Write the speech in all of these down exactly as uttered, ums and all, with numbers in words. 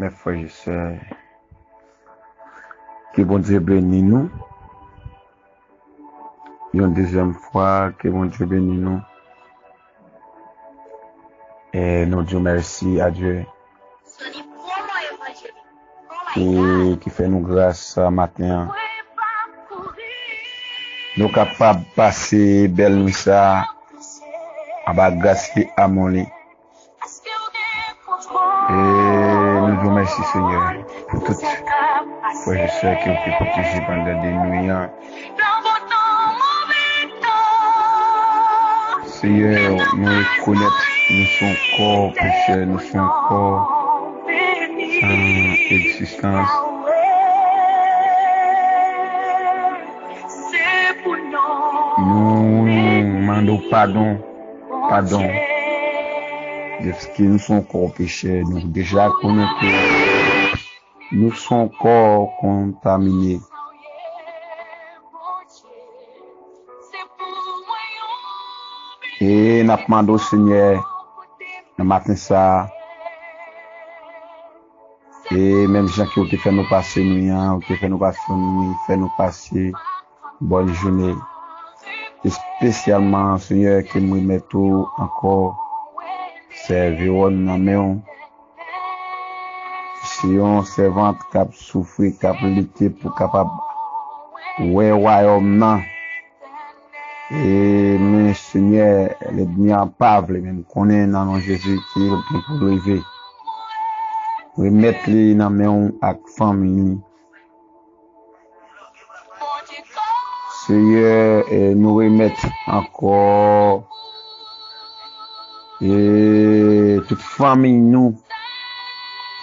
Mes frères et sœurs, ke Bondye beni nou. Yon dezyèm fwa, ke Bondye beni nou. E nou di mèsi a Dye. E ki fè nou gras maten an. Nou kapab pase bèl nwi sa anba gras li, amou li. E nou di w mèsi, Senyè, pou tout frè e sè ke w te pwoteje pandan de nwi an. Senyè, nou rekonèt nou se yon kò pechè, nou se yon kò san egzistans. Nou mande w padon, padon. Dèske nou se yon kò pechè, nou deja konnen ke nou se yon kò kontamine. E n ap mande w, Senyè, nan maten sa a, e menm jan ke w te fè nou pase nwi an, w te fè nou pase yon nwi, fè nou pase bòn jounen. Espesyalman, Senyè, ke m remèt ou ankò sè Veron nan men w. Se yon sèvant k ap soufri, k ap lite pou kapab wè wayòm nan. E, men, Senyè, lènmi an pa vle, men m konnen nan non Jezi ke l gen pou leve. Remèt li nan men w ak fanmi li. Senyè, e nou remèt ankò, e tout fanmi nou,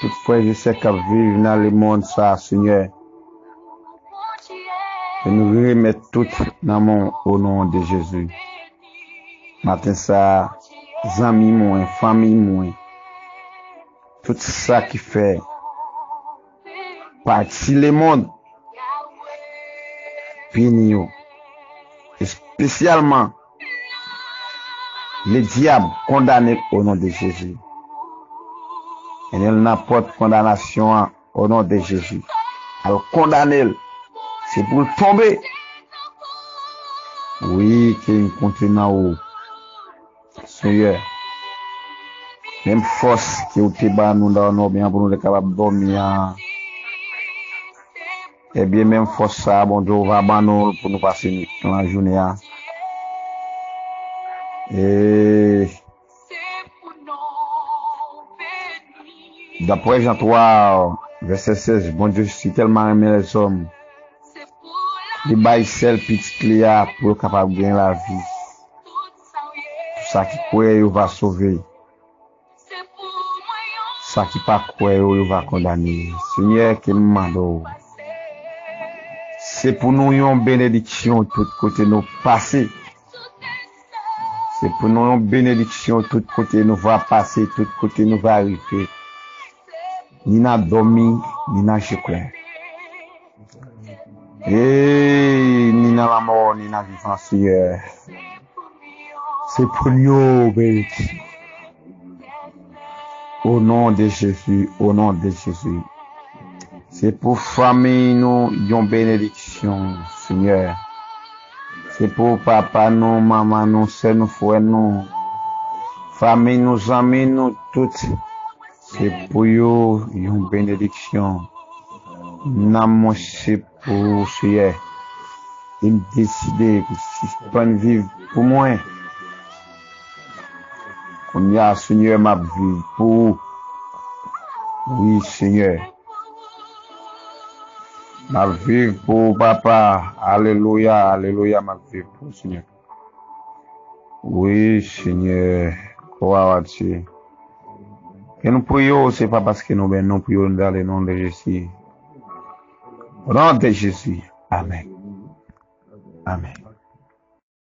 tout frè e sè k ap viv nan lemonn sa, Senyè. E nou remèt tout nan men w, o non de Jezi. Maten sa, zanmi mwen, fanmi mwen, tout sa ki fè pati lemonn pini yo, espesyalman ledyab, kondane l o non de Jezi. Mennen l nan pòt kondanasyon an o non de Jezi. Al kondane l. Se pou l tonbe. Wi, ke n konte nan ou. Senyè, menm fòs ke w te ban nou dòmi an pou nou te kapab dòmi an, ebyen, menm fòs sa a, Bondye, ou va ban nou l pou nou pase nan jounen an. E daprè Jan twa, vèsè sèz, Bondye si tèlman renmen lèzòm, li bay sèl pitit li a pou yo kapab gen lavi. Sa ki kwè yo va sove. Sa ki pa kwè yo, yo va kondane. Senyè, ke m mande w, se pou nou yon benediksyon tout kote nou pase. Se pou nou yon benediksyon tout kote nou va pase, tout kote nou va rive. Ni nan dòmi, ni nan jekwen. E ni nan lanmò, ni nan vivan, Senyè. Se pou nou yo benediksyon. O non de Jezi, o non de Jezi. Se pou fanmi nou yon benediksyon, Senyè. Se pou papa nou, manman nou, sè nou, frè nou, fanmi nou, zanmi nou, tout. Se pou yo yon benediksyon. Nanm mwen se pou ou, Senyè. E m deside pou sispann viv pou mwen. Kounye a, Senyè, m ap viv pou ou. Wi, Senyè. M ap viv pou ou, Papa. Alelouya, alelouya, m ap viv pou ou, Senyè. Wi, Senyè. Gloire à Dieu. Ke nou priye w, se pa paske nou byen, nou priye w dans le nom de Jésus. Au nom de Jésus. Amen. Amen.